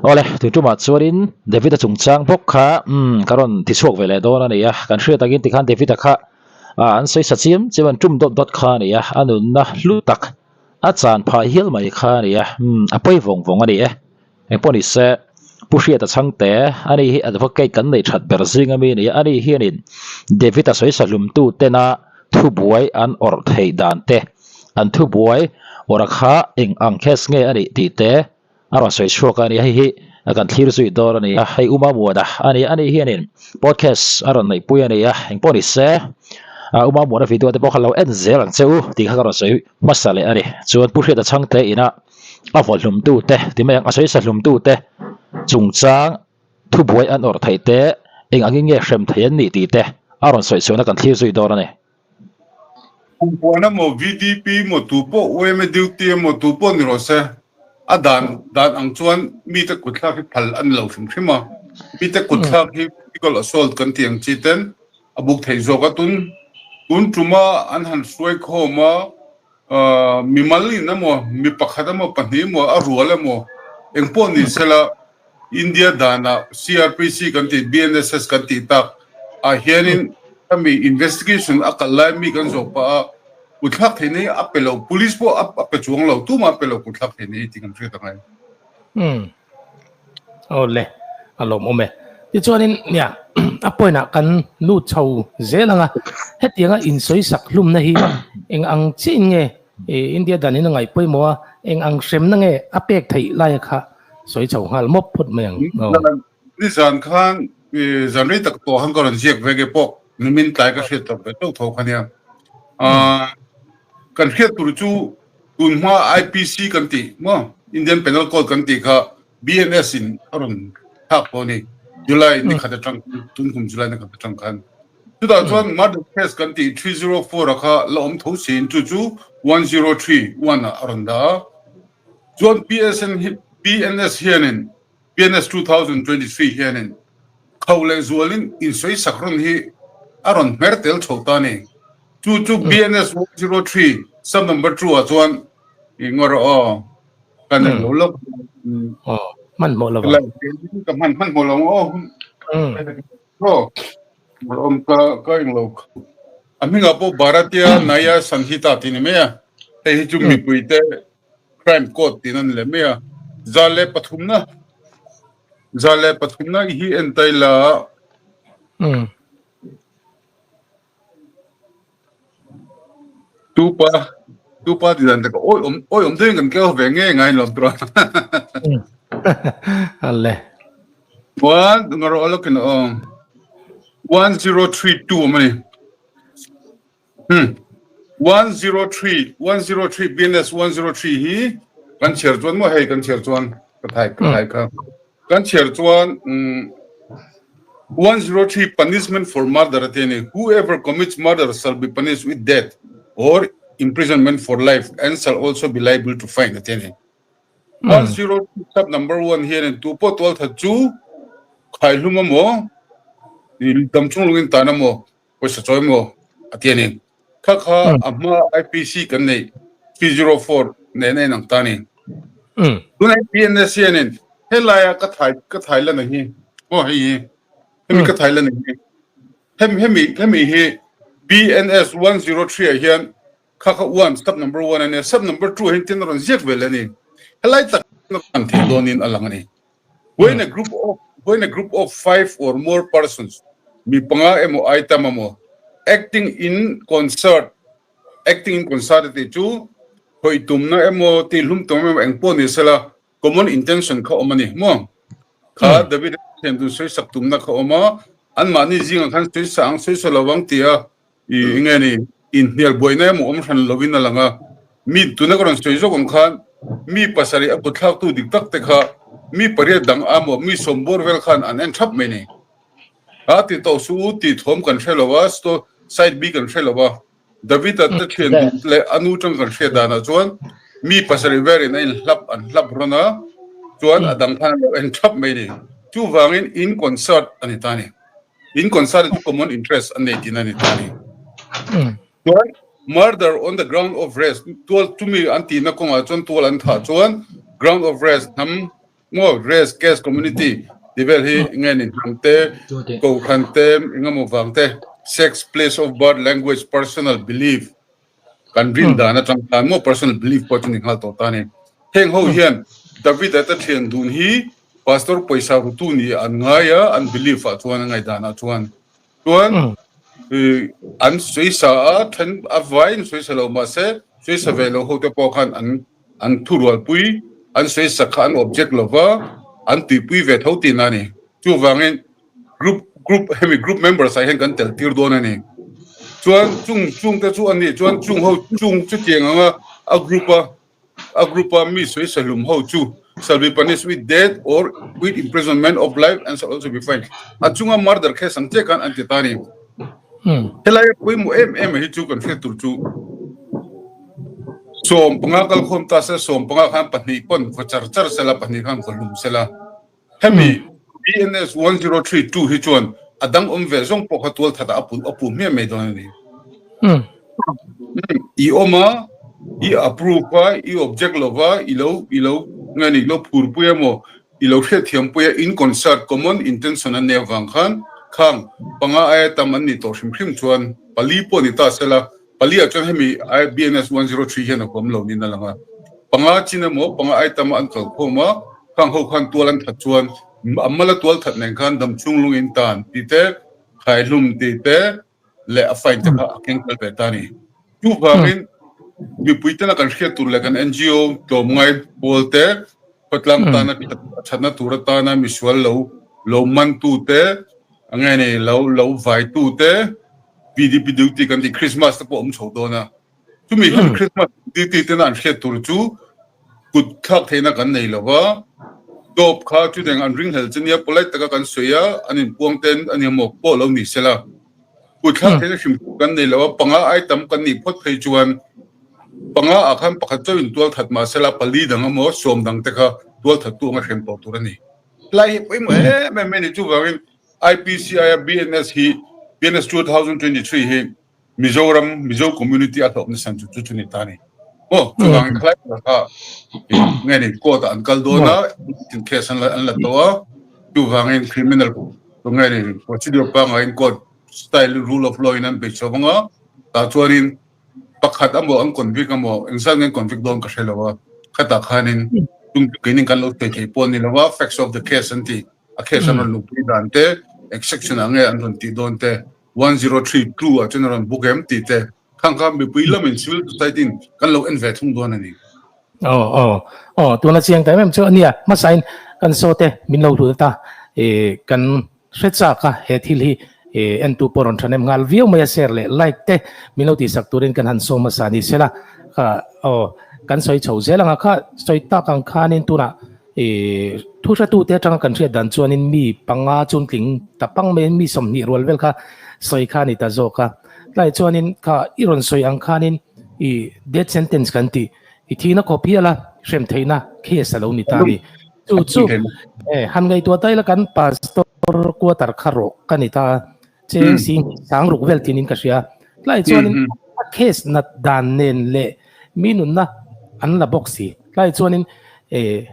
Awle, tun tumah chuanin David-a chungchang bawk kha umm ka rawn ti chhuak ve leh dawn a ni a, kan hriat angin tikhan David-a kha an sawi sa chiam chiam an tum dawt dawt kha a ni a, a nunna hlu tak a chan phah hial mai kha a ni a, umm a pawi vawng vawng a ni e. Engpawh ni se, Pu Hriata Chhangte, ani hi advocate kan neih that ber zing ami a ni a, ani hianin David-a sawi sa hlumtu tena thubuai an awrh theih dan te, an thubuai awrh kha eng ang case nge a nih tih te a rawn sawi chhuak a ni a, hei hi kan thlir zui dawn a ni a, hei Uma Muana a ni a, ani hianin podcast a rawn neihpui a ni a, engpawh ni se, Uma Muana video te pawh kha lo en zel ang che u tih kha ka rawn sawi hmasa leh a ni. Chuan Pu Hriata Chhangte ina a vaw hlumtute ti mai ang, a sawi sa hlumtute chungchang thubuai an awrh theih te, eng angin nge hrem thei an nih tih te a rawn sawi chhuahna kan thlir zui dawn a ni. Kumpuan emaw VDP emaw tu pawh UMA duty emaw tu pawh ni rawh se, a dan dan ang chuan mite kutthlak hi phal a ni lo hrim hrim a, mite kutthlak hi physical assault kan tih ang chi ten a buk thei zawk a, tun tun tuma an han hruai khawm a, Mimal in emaw, mi pakhat emaw, pahnih emaw, a rual emaw eng pawh ni sela India danah CRPC kan tih, BNSS kan tih tak ah hianin khami investigation a kal lai mi kan zawh pah a, kutthlak theihna hi a pe lo, police pawh a pe chuang lo, tumah a pe lo kutthlak theihna hi tih kan hriat a ngai. Awle, a lawmawm e. Tichuanin nia, a point ah kan lut chho zel ang a, hetianga insawi sak hlumna hi eng ang chiahin nge India dan in a ngaih pawimawh a, eng ang hremna nge a pek theih laia kha sawi chho nghal mawp phawt mai ang. Nizan khan zan rei tak tawh khan ka rawn ziak ve nge pawh nimin tlai ka hriat tawh ve teuh tho kha nia. Kan hriat tur chu Tun hma IPC kan tih maw Indian Penal Code kan tih kha BNS in a rawn thlak pawh a ni. July ni khat atang tun kum July ni khat atang khan. Chutah chuan murder case kan tih 304 a kha la awm tho siin chu chu 1031 ah a rawn dah a. Chuan PSN hi BNS hianin BNS 2023 hianin kho leh zualin insawi sak rawn hi a rawn hmer tel chho ta a ni. Chu chu BNS 103 sub number 2 ah chuan i ngaw rawh aw. Kan en lo lo. Aw, hman hmawh lo. Ka hman hman hmawh lo aw. Aw, om ka ka ing lo. A hmingah pawh Bharatiya Nyaya Sanhita tih ni mai a. Hei hi chu mipuite crime code tih na ni leh mai a. 103na 103na hi en ta ila. Tupa tupa ti dan te ka oi om oi om ding kan keu ve nge ngai lom tura. Alle. One ngaro alokin o 1032 mani. 103 103 BNS 103 hi kan chhiar chuan maw hei kan chhiar chuan ka thai ka thai kha kan chhiar chuan 103 punishment for murder ati ani whoever commits murder shall be punished with death or imprisonment for life and shall also be liable to fine ati ani 102 sub number 1 hianin tu pawh tual that chu khaihlum emaw damchung lungin tan emaw Pawisa chawi maw a ti a ni. Kha kha a hma IPC kan nei 304 nen a inang ta a ni. Tuna hi PNS hianin helaia ka thai ka thai lan ang hi aw hei hi hemi ka thai lan ang hi hemi hemi hemi hi BNS 103 ah hian kha kha one sub number one a nia sub number two ah hian tin a rawn ziak ve leh a ni. Helai tak an theih dawnin a lang a ni. When a group of when a group of five or more persons mi panga emaw ai tam emaw acting in concert acting in concert tih chu hawi tumna emaw tih hlum tum emaw eng pawh ni sela common intention kha awm a ni maw kha David thian tun sawi sak tumna kha awm a anmahni zingah khan sawi sa ang sawi sa lo ang tia I enge ni inhnial buaina emaw awm hran lovin a lang a, mi tuna ka rawn sawi zawk ang khan mi pasarih a kutthlaktu dik tak te kha mi pariat dang a maw mi sawmbawr vel khan an en thap mai ni. A ti tawh suh u tih thawm kan hre lo a, side B kan hre lo a, David-a te thian leh a nu tang kan hriat danah chuan mi pasarih verin a inhlap an hlap rawn a, chuan a dang khan an lo en thap mai ni. Chuvangin in concert a ni ta a ni. In concern chu common interest an nei tihna a ni ta a ni. Chuan murder on the ground of race tual chumi an tihna kawngah chuan tual an thah chuan ground of race hnam. Maw race, caste, community tih vel hi nge ni hnam te, kohhran te, engemaw vang te, sex, place of birth, language, personal belief kan rin dan atang khan maw personal belief pawh chu ni nghal tawh ta a ni. Heng ho hian David-a te thian dun hi pastor pawisa rutu ni an ngai a, an belief ah chuan an ngaihdan ah chuan. Chuan an sawi sa a, then a vaiin sawi sa lo mahse sawi sa ve lo ho te pawh khan an an thurualpui an sawi sak kha an object lo va, an tuipui ve tho tihna a ni. Chuvangin group group hemi group members ah hian kan tel tir dawn a ni. Chuan chung chung te chu a nih chuan chung ho chung chutiang anga a group a A group a mi sawi sahlum ho chu shall be punished with death or with imprisonment of life and shall also be fined. A chunga murder case ang chiah khan an ti ta a ni. Helai a pawimawh em em hi chu kan hriat tur chu 15 kalkhawm ta se 15 khan pahnih pawn vaw char char sela pahnih khan vaw hlum sela. Hemi BNS 1032 hi chuan a dang awm ve zawng pawh kha tual that ah a pu a pu hmiah mai dawn a ni. I awm a, i approve a, i object lo va, i lo i lo nge ni lo phur pui emaw, i lo hriatthiam pui a, in concert common intention an nei avang khan khang panga aia tam an nih tawh hrim hrim chuan pali pawh ni ta sela pali ah chuan hemi BNS 103 hian a huam lo niin a lang a. Panga chin emaw panga ai tama an kalkhawm a, Khang ho khan tual an that chuan a mala tual that nen khan damchhung lung in tan tih te, khaihlum tih te leh a fine te kha a keng tel ve ta a ni. Chuvangin mipui tena kan hriat tur leh kan NGO tlawmngai pawl te, khawtlang tana thatna tur atana misual lo lo mantu te, nge ni lo lo vaitu te, VDP duty kan tih Christmas te pawh awm chho dawn a. Chumi hian Christmas duty tena an hriat tur chu kut thlak theihna kan nei lo va, dawp kha chutiang an ringhlel che nia polite taka kan sawi a, an inpuang ten a ni maw pawh lo ni sela. Kut thlak theihna hrim kan nei lo a, panga ai tam kan nih phawt phei chuan panga ah khan pakhat chauh in tual that mah sela pali dang emaw sawm dang te kha tual that tu anga hrem tawh tur a ni. Helai hi pawimawh em em mai a ni chuvangin IPC aia BNS hi BNS 2023 hi Mizoram Mizo community a hlawhna san chu chu chu ni ta ni. Maw chuvangin khalai ber kha nge ni court ah an kal dawn a tin case an la an la tawh a chuvangin criminal nge ni procedure pangaiin court style rule of law in an bei chho vang a tah chuanin pakhat amaw an convict amaw engzat nge an convict dawn ka hre lo a khatah khanin chung keinin kan lo sawi thei pawh a ni lo a facts of the case an ti a case an rawn luhpui dan te eng section ah nge an rawn tih dawn te 1032 ah chuan a rawn book em tih te khang kha mipui lamin civil society in kan lo en ve thung dawn a ni. Aw aw aw tuna chiang ta em em chu a nia hmasain kan saw te min lo hlut ata eh kan hre chak a he thil hi eh entu pawh rawn thanem nghal viau mai a share leh like te min lo tihsak turin kan han sawm hmasa ni sela kha aw kan sawi chho zel ang a kha sawi tak ang khanin tunah I thu hretute atanga kan hriat dan chuanin mi panga chuntling ta pang maiin mi 20 rual vel kha sawi kha a ni ta zawk a. Tlai chuanin kha i rawn sawi ang khanin i death sentence kan tih i thihna khawp hial a hrem theihna case a lo ni ta a ni. Chu chu han ngaihtuah ta ila kan pastor quarter kha rawh ka ni ta a, cheng sing sang ruk vel tinin ka hria. Tlai chuanin a case nat dan nen leh Mi nunna an la bawk si. Tlai chuanin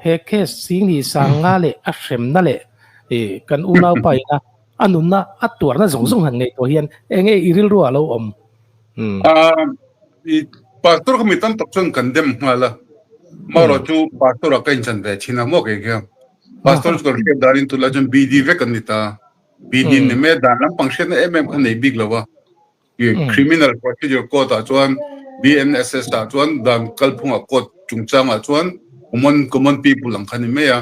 he case Singni Sanga leh a hremna leh kan unaupa ina a nunna a tuarna zawng zawng han ngaihtuah hian eng nge i rilru ah lo awm? Pastor kha mi tam tak chuan kan dem nghal a, marawh chu pastor ah ka inchan ve thin a maw kei khian. Pastor chu kan hriat danin tunlai chuan BD vek an ni ta. BD ni mai a, dan lampang hriatna em em kha nei bik lo a. Criminal Procedure Code ah chuan BNSS ah chuan dan kalphungah court chungchangah chuan common common people ang kha ni mai a,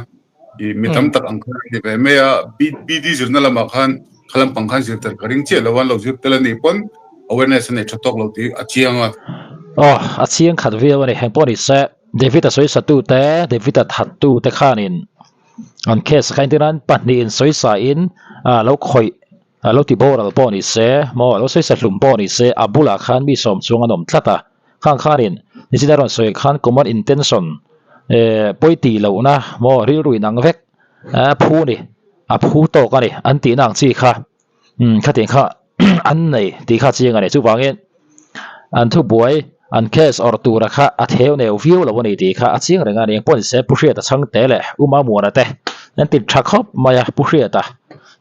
ih mi tam tak ang kha ni ve mai a, BD zirna lamah khan kha lampang khan zir tel ka ring chiah lo a, an lo zir tel a nih pawn awareness a nei tha tawk lo tih a chiang a. Aw, a chiang khat viau a ni. Heng pawh ni se, David-a sawisatute, David-a thattute khanin an case kha entirnan pahnihin sawisain lo khawih A lo ti boral pawh ni se, maw a lo sawi sa hlum pawh ni se, a bulah khan mi sawm chuang an awm tlat a. Khang khanin nichina rawn sawi khan common intention eh pawi tih lohna maw rilru in ang vek a phu ni, a phu tawk a ni an tihna ang chi kha umm khatiang kha an nei tih kha chiang a ni. Chuvangin an thubuai An case awrh tura kha a theu neu viau lo a ni tih kha a chiang reng a ni. Engpawh nise Pu Hriata chhangte leh U Mamuana te an ti tha khawp mai a, Pu Hriata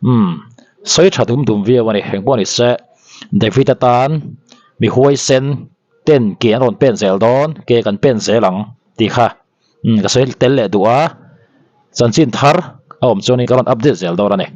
umm sawi tha dum dum viau a ni. Engpawh nise David atan mi huaisen ten ke an rawn pen zel dawn, ke kan pen zel ang tih kha umm ka sawi tel leh duh a, chanchin thar a awm chuanin ka rawn update zel dawn a ni.